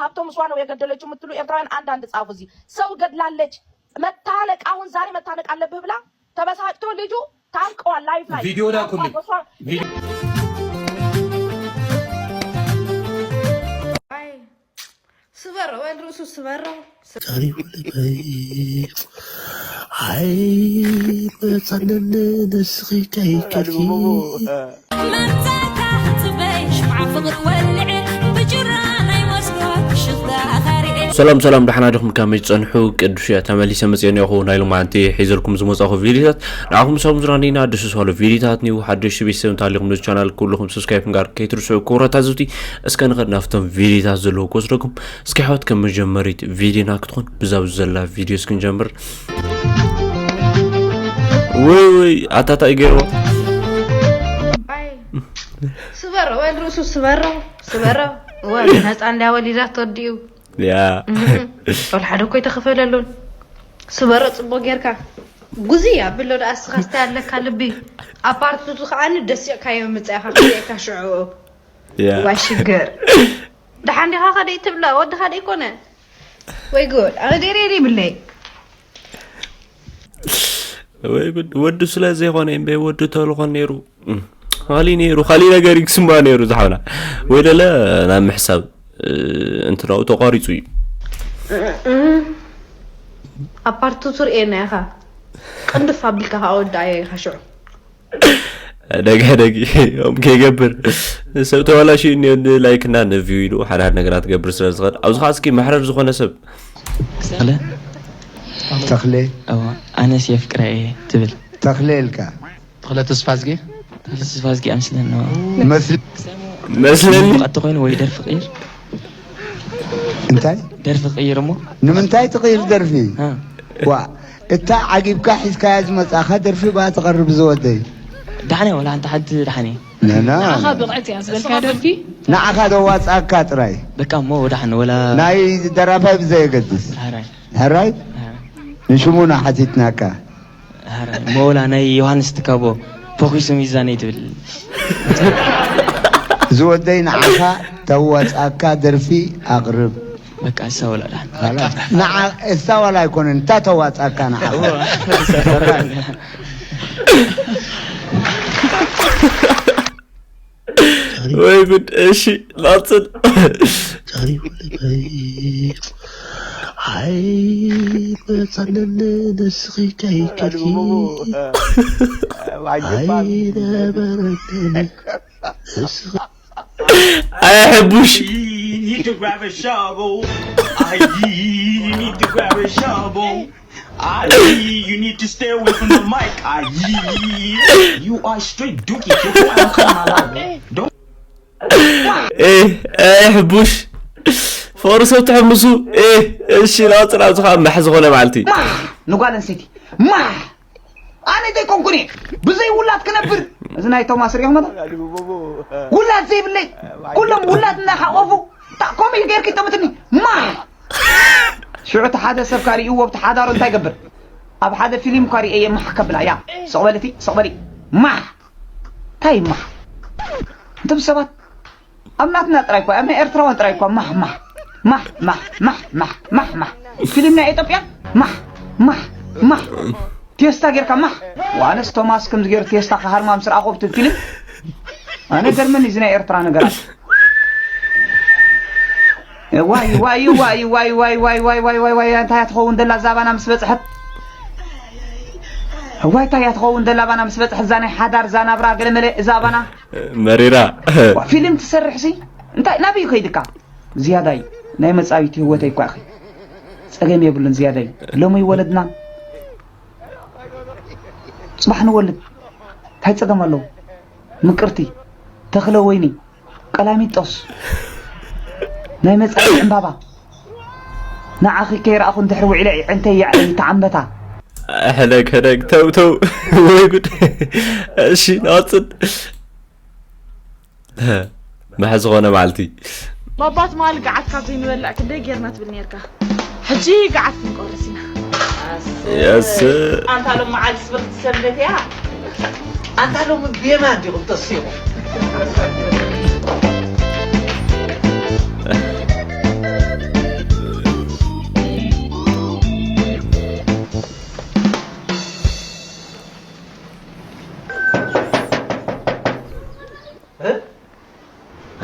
ሀብቶም እሷ ነው የገደለችው የምትሉ ኤርትራውያን አንዳንድ ጻፉ። እዚህ ሰው ገድላለች፣ መታነቅ፣ አሁን ዛሬ መታነቅ አለብህ ብላ ተበሳጭቶ ልጁ ታንቀዋል። ላይፍ ላይ ቪዲዮ ላኩልኝ። ታንቀዋል። እሷ አይ ስበረው፣ ወይል ርእሱ ስበረው። ጸሪፉ ልበይ ኣይ መጸነኒ ንስኺ ከይከድኪ። መርዛታ ክትበይ ሽምዓ ፍቕሪ ወልዒ ብጅራ ናይ ወስዶ ሽኽዳ ካሪኤ። ሰላም ሰላም፣ ደሓና ዲኹም? ከመይ ትጸንሑ? ቅዱስ እየ ተመሊሰ መጽኤ እኒኹ። ናይ ሎማዓንቲ ሒዘልኩም ዝመጻኹ ቪዲዮታት ንዓኹም ሳብ ዝራኒና ደስ ዝባሉ ቪዲዮታት ኒው ሓደሽቲ ቤተሰብ እንተሃሊኹም ነዚ ቻናል ኩልኹም ሰብስክራይብ ምግባር ከይትርስዑ ክቡራት ታዘብቲ። እስከ ንኸድ ናብቶም ቪዲዮታት ዘለዉ ክወስደኩም። እስኪ ኣሕዋት፣ ከም መጀመሪት ቪዲዮና ክትኾን ብዛ ኣብዚ ዘላ ቪዲዮ እስኪ ንጀምር። ወይ ወይ፣ ኣታ ታይ ገይርዎ? ኣይ፣ ስበሮ፣ ወይል ርእሱ ስበሮ፣ ስበሮ። ወ-፣ ነፃ እንድያ ወሊዳቶ ድዩ? ያ። እህ፣ ወላ ሓደ እኮ ኣይተኸፈለሉን። ስበሮ ጽቡቕ ጌርካ። ጉዚ ኣቢሎ ደኣ እስኻስ እንታይ ኣለካ ልቢ? ኣፓርትቱ ከዓኒ ደሲቕካዮ ምጻእካ ክርእየካ ሽዑ። ያ። ዋይ ሽግር። ደሓን ዲኻ ከደይ ትብላ? ወድኻ ደይ ኮነ? ወይ ጉድ። ኣነ ደይረ ይብለይ። ወይ ጉድ። ወዱ ስለ ዘይኾነ እምበይ ወዱ ተልኾን ነይሩ። እም። ካሊእ ነይሩ፣ ካሊእ ነገር ይክስማ ነይሩ ዝሓውና። ወይ ደለ ናብ ምሕሳብ፣ እ፣ እንትናኡ ተቋሪጹ እዩ። ኣፓርትቱ ርእየና ኢኻ። ቅንድፍ ኣቢልካ ከኣ ወድኣዮ ኢኻ ሽዑ። ደገ ደጊ ኦም ከይገብር ሰብ ተባላሽዩ እኒኦ፣ ንላይክ እና ንቪው ኢሉ ሓደ ሓደ ነገራት ክገብር ስለ ዝኽእል፣ ኣብዚ ኸዓ እስኪ መሕረር ዝኾነ ሰብ። ተኽለ። ተኽለ። እዋ፣ ኣነስ የፍቅራ እየ ትብል። ተኽለ ኢልካ። ተኽለ ተስፋዝጌ። ተኽለ ተስፋዝጌ ኣምስለኒ። መስል-፣ መስለኒ። ሙቐት ተኾይኑ ወይ ደርፊ ቅይር። እንታይ? ደርፊ ቅይር እሞ። ንምንታይ ትቕይር ደርፊ? እ። ዋ፣ እታ ዓጊብካ ሒዝካያ ዝመጻኻ ደርፊ ብኣ ትቐርብ ዝወደይ። ዳሕነ ወላ ሓንቲ ሓንቲ ዳሕነ። ነና። ንዓኻ ብቕዕቲ እያ ዝበልካያ ደርፊ? ንዓኻ ዘዋጻካ ጥራይ። በቃ እሞ ወዳሕነ ወላ ናይ ደራፋይ ብዘየገድስ። ሕራይ። ሕራይ? ሕራይ። ንሽሙና ሓቲትናካ። ሕራይ። እሞ ወላ ናይ ዮሃንስ ትካቦ ፎኪሱ ሚዛነይ ትብል። ዝወደይ ንዓኻ ተዋጻካ ደርፊ ኣቕርብ። በቃ እሳ ወላ ዳሕን። ኻላስ። ንዓ-፣ እሳ ወላ ኣይኮነን፣ እታ ተዋጻካ ንዓኻ። እዋ። ወይ ጉድ። እሺ፣ ላጽን። ጸሪፉ ልበይ። ኣይ መጸነኒ ንስኺ ከይከድኪ። ኣይ ነበረኒ ንስኺ። ኣይ ሕቡሽ። You need to grab a shovel. I, you need to grab a shovel. I, you need to stay away from the mic. I, you are straight dookie. If you want to come my life, don't. ኤ፣ ኤ፣ ሕቡሽ። ፍቕሪ ሰብ ትሕምሱ። ኤ፣ እሺ፣ ናውፅና ኣብዚ ኸዓ ማሕ ዝኾነ መዓልቲ። ማሕ ንጓል ኣንስተይቲ። ማሕ ኣነ ዘይኮንኩን እየ ብዘይ ውላድ ክነብር። እዚ ናይ ቶማስ ሪኦም መጣ። ውላድ ዘይብለይ፣ ኩሎም ውላድ እናሓቆፉ፣ ታ-፣ ከምኡ ኢሉ ጌርኪ ጠምትኒ። ማሕ ሽዑ እቲ ሓደ ሰብ ካሪእዎ፣ ኣብቲ ሓዳሩ እንታይ ይገብር? ኣብ ሓደ ፊልም ካሪእየ ማሕ ከብላ፣ ያ፣ ስቕ በሊ እቲ፣ ስቕ በሊ። ማሕ እንታይ ማሕ? እንቶም ሰባት ኣብ ናትና ጥራይ እኳ፣ ኣብ ናይ ኤርትራውያን ጥራይ እኳ ማሕ፣ ማሕ፣ ማሕ። ፊልም ናይ ኢትዮጵያ ማሕ፣ ማሕ፣ ማሕ። ቴስታ ጌርካ ማሕ። ዋነስ ቶማስ ከምዚ ገይሩ ቴስታ ክሃርማ ምስ ረኣኹ ኣብቲ ፊልም፣ ኣነ ገርመኒ እዚ ናይ ኤርትራ ነገራት። ዋይ፣ ዋይ፣ እንታይ እያ ትኸውን ደላ እዛ ኣባና ምስ በጽሐት? ዋይ፣ እንታይ እያ ትኸውን ደላ ኣባና ምስ በጽሐት እዛ ናይ ሓዳር እዛ ናብራ ገለመለ እዛ ኣባና? መሪራ። ዋ፣ ፊልም ትሰርሕ ሲ? እንታይ ናበይ ከይድካ? ዝያዳይ ናይ መጻኢት ህይወተይ እኳ ኢኺ። ጸገም የብሉን ዝያዳይ። ሎሚ ወለድና ጽባሕ ንወልድ። እንታይ ጸገም ኣለዎ? ምቅርቲ፣ ተኽለ ወይኒ፣ ቀላሚጦስ፣ ናይ መጻኢ ዕምባባ። ንዓኺ ከይረኣኹ እንድሕር ውዒለ ይዕንተይ ይዕለይ ተዓምበታ። ሕደግ፣ ሕደግ፣ ተው፣ ተው። ወይ ጉድ። እሺ፣ ናወፅን። መሐ ዝኾነ መዓልቲ። ባባ ትማሊ ገዓት ካብ ዘይንበልዕ ክንደይ ጌርና ትብል ኔርካ። ሕጂ ገዓት ክንቆርስ ኢና። የስ። ኣንታ ሎም መዓልቲ ስብርቲ ሰንበት እያ። ኣንታ ሎም ብየማን ዲኹም ተሲኹም?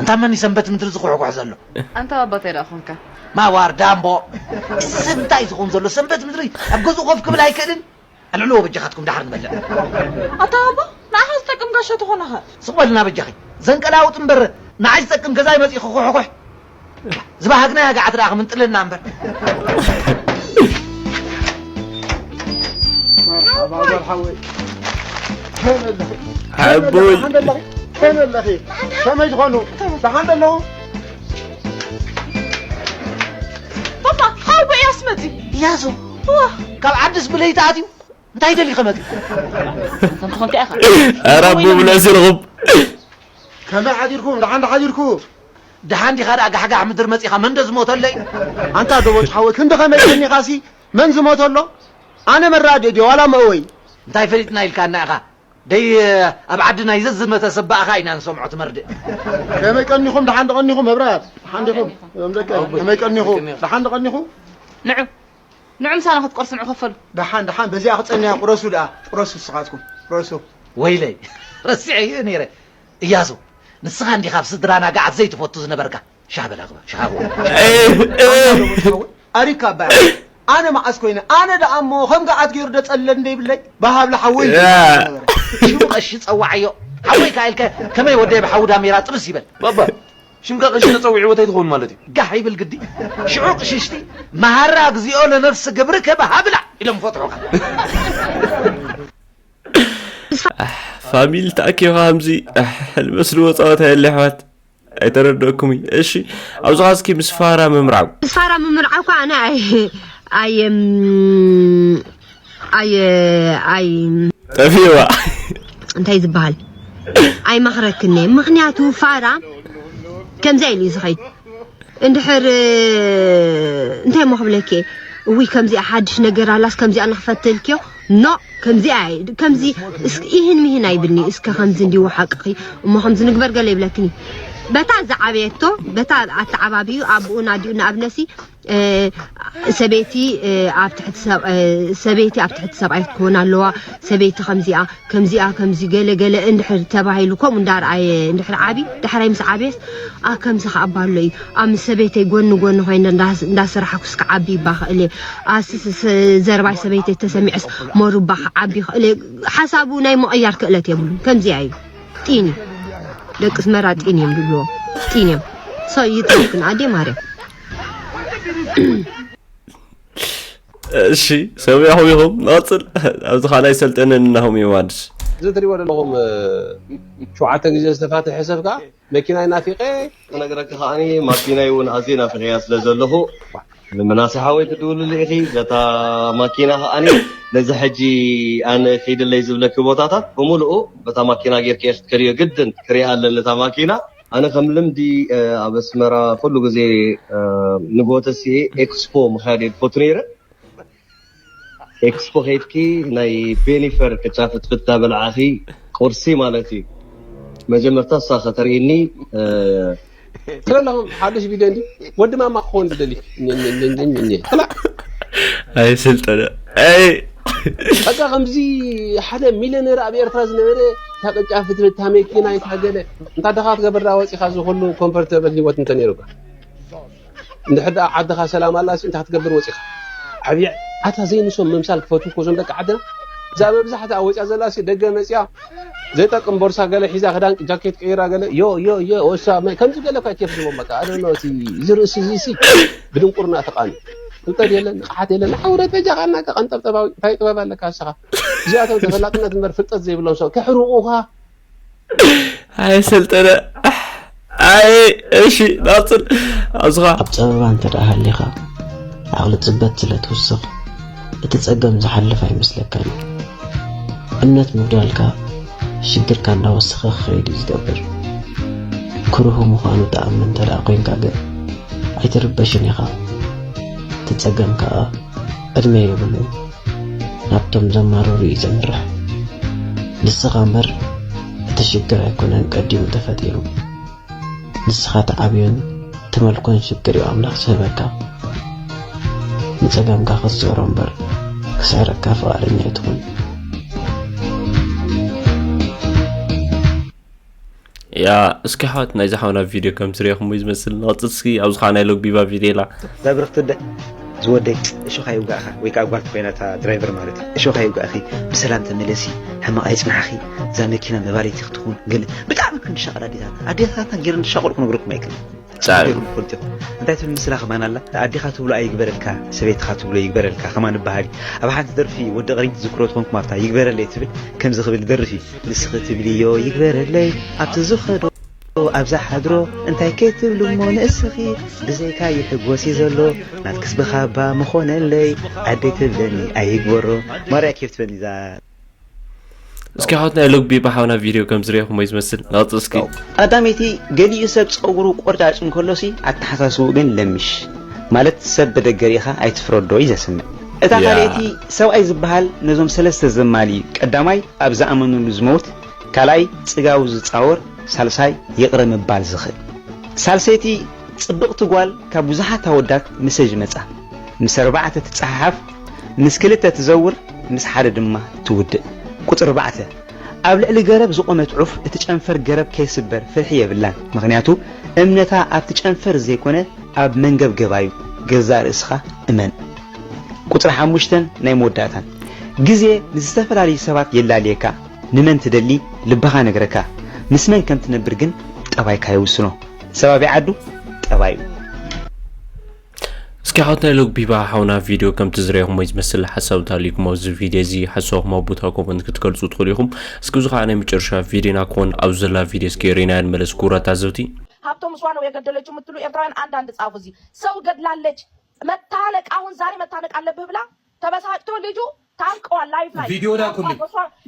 ታመኒ ሰንበት ምድሪ ዝኹሕኩሕ ዘሎ። ኣንታ ኣባታይ ደኣ ኾንካ? ማዋር ዳምቦ። ስምታይ ዝኹን ዘሎ ሰንበት ምድሪ ኣብ ገዝኡ ኮፍ ክብል ኣይክእልን። ኣልዕልዎ በጃኻትኩም ደሓር ንበልዕ። ኣታ ኣባ ንዓኻ ዝጠቅም ጋሻ ተኾናኻ። ስቕ በልና በጃኺ። ዘንቀላውጥ እምበር ንዓይ ዝጠቅም ገዛይ መጺእ ክኹሕኩሕ። ዝባህግናያ ገዓት ደኣ ክምንጥለና እምበር። መርሓባ መርሓወይ። ከመይ ኣለኺ? ሓቦይ ከመይ ኣለኺ? ከመይ ኣለኺ? ከመይ ዝኾኑ? ደሓን ደለኹ? ፓፓ ሓወይ ኣስመጺ። እያሱ ካብ ዓድስ ብለይቲ ኣትዩ እንታይ ደሊ ከመት ከምቲ ኾንካ ኢኻ። ኧረ ኣቦ ብለስ ኢልኹም ከመይ ሓዲርኩም? ደሓን ዶ ሓዲርኩ? ደሓን ዲኻ ደኣ ጋሕጋሕ ምድር መጺኻ መን ዶ ዝሞተለይ? ኣንታ ዶ ቦጭ ሓወይ ክንዲ ከመይ ቀኒኻሲ መን ዝሞተሎ? ኣነ መራድእ ድየ ዋላ መእወይ? እንታይ ፈሊጥና ኢልካና ኢኻ? ደይ ኣብ ዓድና ይዘዝመተ ሰባእኻ ኢና ንሰምዖ ትመርድእ። ከመይ ቀኒኹም? ደሓን ዶ ቀኒኹም? መብራት ደሓን ዲኹም? እዞም ደቂ ከመይ ቀኒኹ? ደሓን ዶ ቀኒኹ? ንዑ ንዑ ምሳና ክትቆርሱ ንዑ ከፈሉ። ደሓን ደሓን በዚኣ ክጸንያ ቁረሱ ደኣ ቁረሱ ንስኻትኩም ቁረሱ። ወይለይ ረሲዐዮ ነይረ። እያሱ ንስኻ እንዲኻ ኣብ ስድራና ገዓት ዘይትፈቱ ዝነበርካ። ሻህ በላ ግባ ሻህ ግባ። ኣሪካ ኣባይ ኣነ መዓስ ኮይነ ኣነ ደኣ እሞ ከም ገዓት ገይሩ ደጸለ እንደ ይብለይ በሃብላ ሓወይ ነበረ። ሽሙ ቀሺ ጸዋዓዮ። ሓወይ ከ ኢልከ ከመይ ወደይ ብሓዊ ዳሜራ ጥብስ ይበል። ባባ ሽምካ ቀሺ ተጸዊዕዎ እንታይ ትኸውን ማለት እዩ? ጋሕ ይብል ግዲ። ሽዑ ቅሽሽቲ መሃራ እግዚኣብኦ ለነፍሲ ግብርከ በሃብላ ኢሎም ፈትሑኻ። ፋሚሊ ተኣኪብካ ከምዚ ሕልመስልዎ ፀወታ የለ ኣሕዋት። ኣይተረደእኩምን። እሺ ኣብዚ ኸዓ እስኪ ምስ ፋራ ምምርዓው። ምስ ፋራ ምምርዓው እኳ ኣነ ኣይ ኣይ ኣይ ኣይ ጠፊእዋ። እንታይ ዝበሃል ኣይመኽረክን እየ። ምኽንያቱ ፋራ ከምዚኣ ኢሉ እዩ ዝኸይድ። እንድሕር እንታይ እሞ ክብለኪ እየ? እውይ ከምዚኣ ሓድሽ ነገር ኣላስ ከምዚኣ ንኽፈትልክዮ ኖ ከምዚኣ እየ። ከምዚ እስኪ ኢህን ሚህን ኣይብልኒ። እስከ ከምዚ እንዲዎ ሓቅኺ እሞ ከምዚ ንግበር ገለ ይብለክኒ። በታ ዝዓበየቶ በታ ኣተዓባቢኡ ኣቦኡን ኣዲኡን ንኣብነሲ ሰበይቲ ኣብ ትሕቲ ሰብ ሰበይቲ ኣብ ትሕቲ ሰብኣይ ክትከውን ኣለዋ። ሰበይቲ ከምዚኣ ከምዚኣ ከምዚ ገለ ገለ እንድሕር ተባሂሉ ከምኡ እንዳርኣየ እንድሕር ዓቢ ዳሕራይ ምስ ዓብየስ ኣ ከምዚ ከኣ እባ ኣሎ እዩ ኣብ ምስ ሰበይተይ ጎኒ ጎኒ ኮይነ እንዳስራሕኩስ ክዓቢ እባ ክእል እየ ኣስስ ዘረባይ ሰበይተይ ተሰሚዕስ ሞር እባ ክዓቢ ክእል እየ ሓሳቡ ናይ ምቕያር ክእለት የብሉን ከምዚኣ እዩ ጢን እዩ ደቂ ኣስመራ ጢን እዮም ዝብልዎ ጢን እዮም so ይትረፍክን ኣዴ ማርያም እሺ ሰሚዕኹም ኢኹም ንቐፅል ኣብዚ ካልኣይ ሰልጠነ ንናሆም ዮሃንስ እዚ ትሪእዎ ዘለኹም ሸውዓተ ግዜ ዝተፋትሐ ሰብ ከዓ መኪናይ ናፊቐ ክነግረኪ ከዓኒ ማኪናይ እውን ኣዝየ ናፊቐያ ስለ ዘለኹ ንምናሴ ሓወይ ክድውልሉ ኢኺ ነታ ማኪና ከዓኒ ነዚ ሕጂ ኣነ ከይድለይ ዝብለኪ ቦታታት ብምሉኡ በታ ማኪና ጌርኪ ኢኺ ክትከድዮ ግድን ክሪኣ ኣለኒ እታ ማኪና ኣነ ከም ልምዲ ኣብ ኣስመራ ኩሉ ግዜ ንጎተሲ ኤክስፖ ምኻድ እየ ዝፈቱ ነይረ። ኤክስፖ ከይድኪ ናይ ቤኒፈር ቅጫ ፍትፍት እናበላዕኺ ቁርሲ ማለት እዩ። መጀመርታ እሳ ከተርእየኒ ስለለኹም ሓዱሽ ቪድዮ እንዲ ወዲ ማማ ክኸውን ዝደሊ ጥላዕ ኣይስልጠነ ኣይ በቃ ከምዚ ሓደ ሚሊዮነር ኣብ ኤርትራ ዝነበረ እታ ቅጫ ፍትፍት እታ መኪና እታ ገለ እንታ ድኻ ክትገብር ዳ ወፂኻ እዚ ኩሉ ኮምፈርተብል ህይወት እንተ ነይሩካ እንድሕር ደኣ ዓድኻ ሰላም ኣላሲ እንታይ ክትገብር ወፂኻ ዓብየ ኣታ ዘይንሶም ምምሳል ክፈትዉ እኮ እዞም ደቂ ዓድና እዛ መብዛሕትኣ ወፂኣ ዘላሲ ደገ መፂኣ ዘይጠቅም ቦርሳ ገለ ሒዛ ክዳን ጃኬት ቀይራ ገለ ዮ ዮ ዮ ወሳ ከምዚ ገለ እኳ ኬፍ ዝቦም በቃ ኣደኖ እቲ እዚ ርእሲ እዚ ሲ ብድንቁርና ተቃኒ ፍልጠት የለን ንቕሓት የለን ንሓውረት በጃ ቃልና ቀንጠብጠባዊ እንታይ ጥበብ ኣለካ ንስኻ እዚኣቶም ተፈላጥነት እምበር ፍልጠት ዘይብሎም ሰብ ከሕርቑኻ ኣይ ሰልጠነ ኣሕ ኣይ እሺ ናጽር ኣብዝኻ ኣብ ጸበባ እንተ ደኣ ሃሊኻ ዓቕሊ ጽበት ስለ ትውስኽ እቲ ጸገም ዝሓልፍ ኣይመስለካን እዩ። እምነት ምጉዳልካ ሽግርካ እንዳወሰኸ ክኸይድ እዩ ዝገብር። ክርሁ ምዃኑ ትኣምን እንተ ደኣ ኮይንካ ግን ኣይትርበሽን ኢኻ። እቲ ጸገም ከኣ ዕድመ የብሉን። ናብቶም ዘማርሩ እዩ ዘምርሕ። ንስኻ እምበር እቲ ሽግር ኣይኮነን ቀዲሙ ተፈጢሩ። ንስኻ ትዓብዮን ትመልኮን ሽግር እዩ ኣምላኽ ዝህበካ። ንጸገምካ ክትስዕሮ እምበር ክስዕረካ ፍቓደኛ ኣይትኹን። ያ እስኪ ሓወት ናይዚ ሓውና ቪድዮ ከም ትሪእኹም እዩ ዝመስል። ንቐፅል እስኪ ኣብዚ ከዓ ናይ ሎግቢባ ቪድዮ ኢላ። እዛ ብርኽቲ ኣደ ዝወደይ እሾኻ ይውጋእኻ ወይ ከዓ ጓል ተኮይና እታ ድራይቨር ማለት እዩ። እሾኻ ይውጋእኺ፣ ብሰላም ተመለሲ፣ ሕማቕ ኣይፅናሕኺ፣ እዛ መኪና መባለይቲ ክትኹን ገለ ብጣዕሚ ክንሻቐል ኣዴታት ኣዴታትና ገይረን ዝሻቐሉ ክነግረኩም ኣይክእልን። ጻዕሪ። እንታይ ትብል ምስላ ከማን ኣላ ኣዴኻ ትብሎ ኣይግበረልካ ሰበይትኻ ትብሎ ይግበረልካ ከማን በሃሊ ኣብ ሓንቲ ደርፊ ወዲ ቕሪት ዝክሮ ትኾንኩም ኣብታ ይግበረለይ ትብል ከምዚ ክብል ደርፊ ንስኺ ትብልዮ ይግበረለይ ኣብቲ ዝኸዶ ኣብዛ ሓድሮ እንታይ ከይትብሉ እሞ ንእስኺ ብዘይካ ይሕጎስ እዩ ዘሎ ናትክስ ብኻባ ምኾነለይ ኣደይ ትብለኒ ኣይግበሮ ማርያ ኬፍ ትበኒ እዛ እስኪ ሓወት ናይ ሎግቢባ ሓውና ቪድዮ ከም ዝሪእኹሞ እዩ ዝመስል። ንቐጽል እስኪ። ቀዳመይቲ ገሊኡ ሰብ ጸጉሩ ቆርጫጭ እንከሎሲ ኣተሓሳስቡ ግን ለምሽ ማለት ሰብ ብደገ ርኢኻ ኣይትፍረዶ እዩ ዘስምዕ። እታ ካልኣይቲ ሰብኣይ ዝበሃል ነዞም ሰለስተ ዘማሊ ቀዳማይ ኣብ ዝኣመኑሉ ዝመውት ካልኣይ ጽጋቡ ዝጻወር ሳልሳይ ይቕረ ምባል ዝኽእል። ሳልሰይቲ ጽብቕቲ ጓል ካብ ብዙሓት ኣወዳት መሰጅ መጻ ምስ ኣርባዕተ ትጸሓሓፍ ምስ ክልተ ትዘውር ምስ ሓደ ድማ ትውድእ። ቁጽሪ ኣርባዕተ ኣብ ልዕሊ ገረብ ዝቖመት ዑፍ እቲ ጨንፈር ገረብ ከይስበር ፍርሒ የብላን ምኽንያቱ እምነታ ኣብቲ ጨንፈር ዘይኮነ ኣብ መንገብገባ እዩ ገዛእ ርእስኻ እመን። ቁጽሪ ሓሙሽተን ናይ መወዳእታን ግዜ ንዝተፈላለዩ ሰባት የላልየካ ንመን ትደሊ ልብኻ ነግረካ ምስ መን ከም ትነብር ግን ጠባይካ ይውስኖ ሰባቢ ዓዱ ጠባዩ እስኪ ሓወት ናይ ሎግ ቢባ ሓውና ቪድዮ ከምቲ ዝረእኹሞ ዝመስል ሓሳብ ታሊኩም ኣብዚ ቪድዮ እዚ ሓሳብኩም ኣብ ቦታ ኮመንት ክትገልጹ ትኽእሉ ኢኹም። እስኪ እዚ ከዓ ናይ መጨረሻ ቪድዮና ክኾን ኣብዚ ዘላ ቪድዮ እስኪ ሪና ንመለስ ክቡራት ታዘብቲ። ሀብቶም እሷ ነው የገደለችው የምትሉ ኤርትራውያን አንዳንድ ጻፉ። እዚህ ሰው ገድላለች መታነቅ አሁን ዛሬ መታነቅ አለብህ ብላ ተበሳጭቶ ልጁ ታንቀዋል። ላይፍ ላይ ቪዲዮ ላኩልኝ።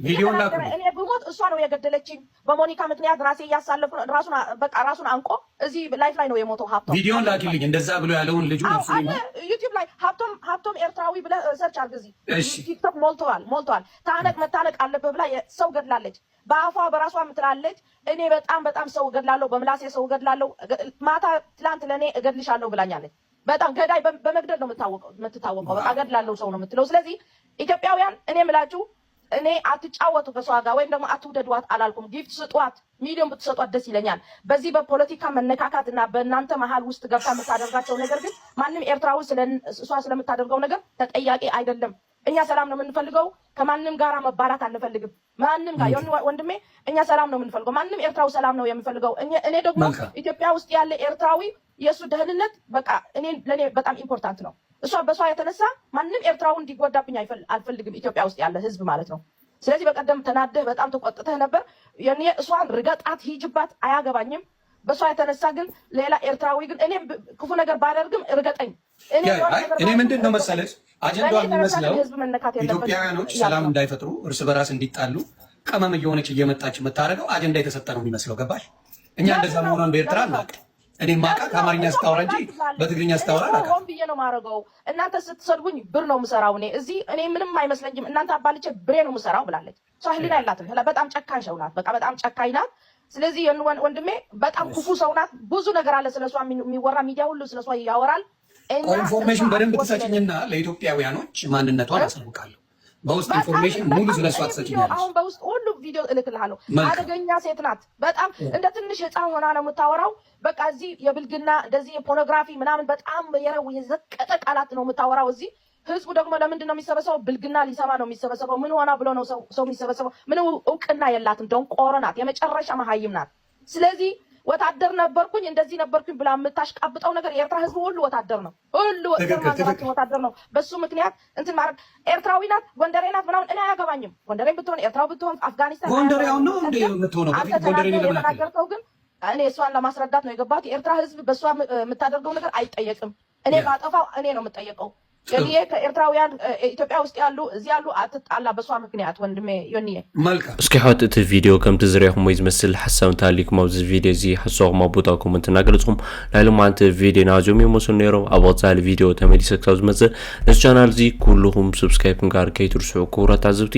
ቪዲዮ ላኩልኝ። እኔ ብሞት እሷ ነው የገደለችኝ። በሞኒካ ምክንያት ራሴ እያሳለፉ ነው። ራሱን አ- በቃ ራሱን አንቆ እዚህ ላይፍ ላይ ነው የሞተው ሀብቶም። ቪዲዮን ላኪልኝ እንደዛ ብሎ ያለውን ልጁ አዎ፣ ነፍሱን አለ ይማር። ዩቲዩብ ላይ ሀብቶም ሀብቶም ኤርትራዊ ብለህ ሰርች አድርግ። እዚህ እሺ። ቲክቶክ ሞልተዋል ሞልተዋል። ታነቅ መታነቅ አለብህ ብላ የ- ሰው ገድላለች። በአፏ በራሷ ምትላለች። እኔ በጣም በጣም ሰው እገድላለሁ፣ በምላሴ ሰው እገድላለሁ። እገ- ማታ ትላንት ለእኔ እገድልሻለሁ ብላኛለች። በጣም ገዳይ በ- በመግደል ነው የምታወቀው የምትታወቀው። በቃ እገድላለሁ ሰው ነው የምትለው። ስለዚህ ኢትዮጵያውያን እኔ ምላችሁ እኔ አትጫወቱ ከሷ ጋር ወይም ደግሞ አትውደዷት አላልኩም። ጊፍት ስጧት፣ ሚሊዮን ብትሰጧት ደስ ይለኛል። በዚህ በፖለቲካ መነካካት እና በእናንተ መሀል ውስጥ ገብታ የምታደርጋቸው ነገር ግን ማንም ኤርትራዊ ስለ እሷ ስለምታደርገው ነገር ተጠያቂ አይደለም። እኛ ሰላም ነው የምንፈልገው፣ ከማንም ጋራ መባላት አንፈልግም። ማንም ጋር የሆነ ወንድሜ እኛ ሰላም ነው የምንፈልገው፣ ማንም ኤርትራዊ ሰላም ነው የሚፈልገው። እኛ- እኔ ደግሞ መልካም። ኢትዮጵያ ውስጥ ያለ ኤርትራዊ የእሱ ደህንነት በቃ እኔ ለእኔ በጣም ኢምፖርታንት ነው። እሷ በሷ የተነሳ ማንም ኤርትራዊ እንዲጎዳብኝ አይፈል- አልፈልግም፣ ኢትዮጵያ ውስጥ ያለ ህዝብ ማለት ነው። ስለዚህ በቀደም ተናደህ በጣም ተቆጥተህ ነበር። የኔ እሷን ርገጣት፣ ሂጅባት፣ አያገባኝም። በሷ የተነሳ ግን ሌላ ኤርትራዊ ግን እኔ ብ- ክፉ ነገር ባደርግም ርገጠኝ። እኔ ያ- የሆነ አይ ነገር እኔ ባደርግ ምንድን ነው ርገጠኝ። መሰለሽ አጀንዳው በእኔ የተነሳ ግን የሚመስለው ህዝብ መነካት የለበትም ኢትዮጵያውያኖች እያልኩ ሰላም ነው። እንዳይፈጥሩ እርስ በራስ እንዲጣሉ ቅመም እየሆነች እየመጣች የምታደርገው አጀንዳ የተሰጠ ነው የሚመስለው። ገባሽ? እኛ እንደዛ መሆኗን በኤርትራ አናውቅም። እኔ ማቃ ከአማርኛ ስታወራ እንጂ በትግርኛ ስታወራ አላውቅም። ሆን ብዬ ነው ማረገው። እናንተ ስትሰድቡኝ ብር ነው የምሰራው። እኔ እዚህ እኔ ምንም አይመስለኝም። እናንተ አባልቼ ብሬ ነው የምሰራው ብላለች። እሷ ህሊና የላትም። ህላ- በጣም ጨካኝ ሰው ናት። በቃ በጣም ጨካኝ ናት። ስለዚህ የን- ወን- ወንድሜ በጣም ክፉ ሰው ናት። ብዙ ነገር አለ ስለሷ የሚ- የሚወራ ሚዲያ ሁሉ ስለሷ ያወራል። እኛ እሷ ኢንፎርሜሽን በደንብ አትወክለንም። ትሰጭኝና ለኢትዮጵያውያኖች ማንነቷን አሳውቃለሁ። በውስጥ ኢንፎርሜሽን ሙሉ ስለሷ ትሰጭኛለሽ። አሁን በውስጥ ሁሉ ቪዲዮ እልክልሃለሁ። መልካም። አደገኛ ሴት ናት። በጣም እንደ ትንሽ ህፃን ሆና ነው የምታወራው። በቃ እዚህ የብልግና እንደዚህ የፖርኖግራፊ ምናምን በጣም የረው የዘቀጠ ቃላት ነው የምታወራው። እዚህ ህዝቡ ደግሞ ለምንድን ነው የሚሰበሰበው? ብልግና ሊሰማ ነው የሚሰበሰበው። ምን ሆና ብሎ ነው ሰው ሰው የሚሰበሰበው? ምን እው- እውቅና የላትም። ደንቆሮ ናት። የመጨረሻ መሀይም ናት። ስለዚህ ወታደር ነበርኩኝ እንደዚህ ነበርኩኝ ብላ የምታሽቃብጠው ነገር የኤርትራ ህዝብ ሁሉ ወታደር ነው። ሁሉ ትክክል፣ ኤርትራ ሀገራችን ትክክል። ወታደር ነው። በሱ ምክንያት እንትን ማድረግ ኤርትራዊ ናት ጎንደሬ ናት ምናምን እኔ አያገባኝም። ጎንደሬ ብትሆን ኤርትራዊ ብትሆን አፍጋኒስታን ጎንደር ያው አያገባኝም። ነው እንደ የምትሆነው አንተ በፊት ጎንደሬ ተናገር ለምን አትልም? የተናገርከው ግን እኔ እሷን ለማስረዳት ነው የገባሁት። የኤርትራ ህዝብ በእሷ ም- የምታደርገው ነገር አይጠየቅም። እኔ ያ። ባጠፋው እኔ ነው የምጠየቀው። ዮኒዬ ከኤርትራውያን እ፣ ኢትዮጵያ ውስጥ ያሉ እዚህ ያሉ አትጣላ በሷ ምክንያት ወንድሜ ዮኒዬ። መልካም እስኪ ሓወት እቲ ቪድዮ ከምቲ ዝረኹሞ ዝመስል ሓሳብ እንተሃሊኩም ኣብዚ ቪድዮ እዚ ሓሳብኩም ኣብ ቦታ ኮመንት እናገለፅኩም ናይ ሎማዓንቲ ቪድዮ ናዚኦም ይመስሉ ነይሮም። ኣብ ቀፃሊ ቪድዮ ተመሊሰ ክሳብ ዝመፅእ ነዚ ቻናል እዚ ኩልኹም ሰብስክራይብ ምግባር ከይትርስዑ ክቡራት ታዘብቲ።